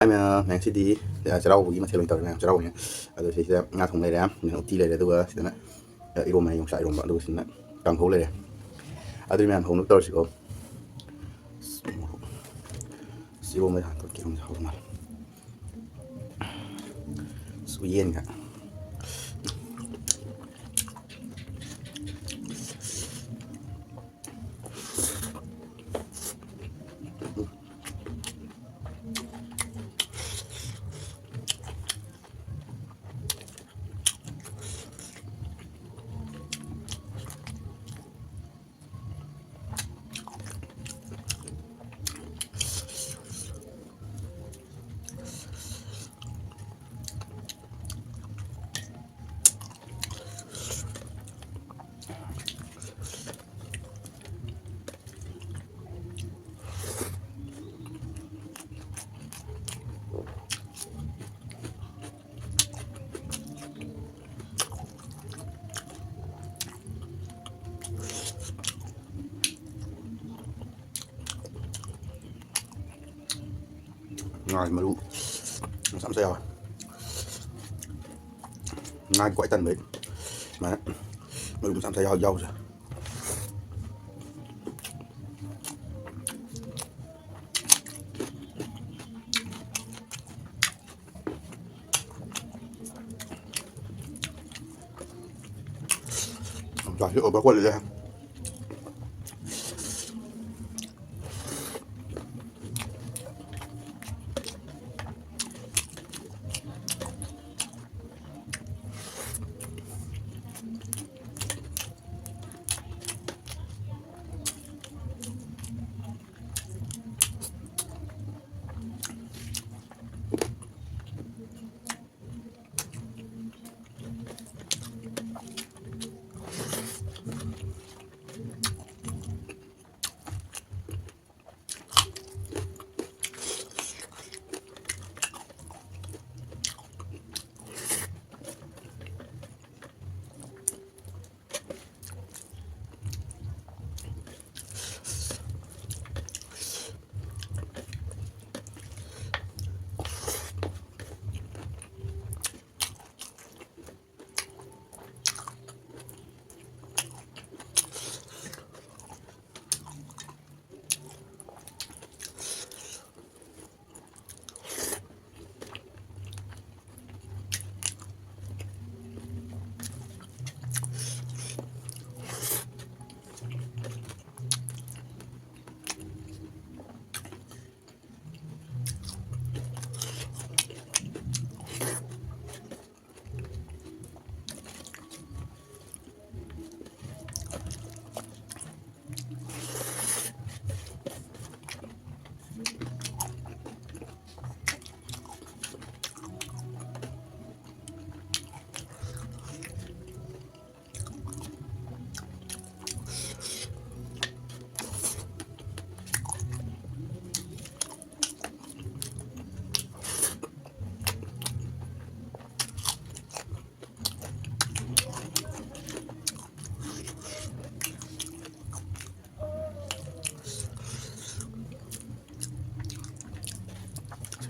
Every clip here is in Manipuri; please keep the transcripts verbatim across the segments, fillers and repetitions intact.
ꯃꯌꯥꯝ, ꯃꯌꯥꯝ, ꯉꯁꯤꯗꯤ, ꯑ, ꯆꯩꯔꯥꯎꯕꯒꯤ ꯃꯊꯦꯜ ꯑꯣꯏꯅ ꯇꯧꯔꯦ ꯃꯌꯥꯝ, ꯆꯩꯔꯥꯎꯕꯅꯦ꯫ ꯑꯗꯣ ꯁꯤꯁꯤꯗ ꯉꯥ ꯊꯣꯡ ꯂꯩꯔꯦ, ꯑꯗꯨꯅ ꯎꯇꯤ ꯂꯩꯔꯦ, ꯑꯗꯨꯒ ꯁꯤꯗꯅ, ꯑ, ꯏꯔꯣꯝꯕꯅꯦ, ꯌꯣꯡꯆꯥꯛ ꯏꯔꯣꯝꯕ, ꯑꯗꯨꯒ ꯁꯤꯗꯅ ꯀꯥꯡꯍꯧ ꯂꯩꯔꯦ꯫ ꯑꯗꯨꯗꯤ ꯃꯌꯥꯝ ꯍꯧꯅꯕ ꯇꯧꯔꯁꯤꯀꯣ꯫ ꯑꯁ, ꯃꯣꯔꯣꯛ꯫ ꯑꯁ, ꯏꯔꯣꯝꯕ ꯍꯥꯟꯅ ꯇꯧꯔꯛꯀꯦ, ꯏꯔꯣꯝꯕꯁꯦ ꯍꯥꯎꯗꯧ ꯃꯥꯜꯂꯦ꯫ ꯑꯁ, ꯎꯌꯦꯟꯒ꯫ ꯉꯥꯒꯤ ꯃꯔꯨ ꯃꯆꯥ ꯃꯆꯥ ꯌꯥꯎꯋꯦ꯫ ꯉꯥꯒꯤ ꯈ꯭ꯋꯥꯏ ꯇꯟꯕꯩ ꯁꯨꯃꯥꯏꯅ ꯃꯔꯨ ꯃꯆꯥ ꯃꯆꯥ ꯌꯥꯎ-, ꯌꯥꯎꯕꯁꯦ꯫ ꯌꯣꯡꯆꯥꯛꯁꯤ over ꯀꯣꯠꯂꯤꯗ꯫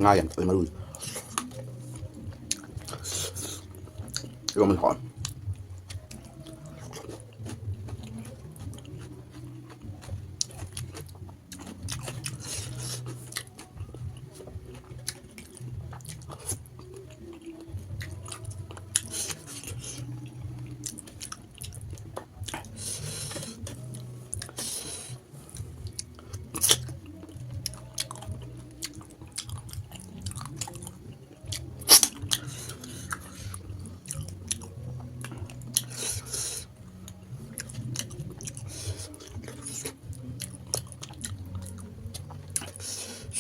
ꯉꯥ ꯌꯥꯝ ꯊꯣꯛꯑꯦ ꯃꯔꯨꯁꯦ꯫ ꯏꯔꯣꯟꯕꯁꯦ ꯍꯥꯎꯋꯦ꯫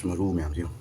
ꯃꯔꯨ ꯃꯌꯥꯝꯁꯦ ꯌꯦꯡꯉꯨ꯫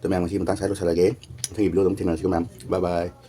ꯑꯗꯣ ꯃꯌꯥꯝ, ꯉꯁꯤ ꯃꯇꯥꯡ ꯁ꯭ꯋꯥꯏꯗ ꯂꯣꯏꯁꯤꯜꯂꯒꯦ꯫ ꯃꯊꯪꯒꯤ video ꯗ ꯑꯃꯨꯛ ꯊꯦꯡꯅꯔꯁꯤꯀꯣ ꯃꯌꯥꯝ꯫ Bye bye꯫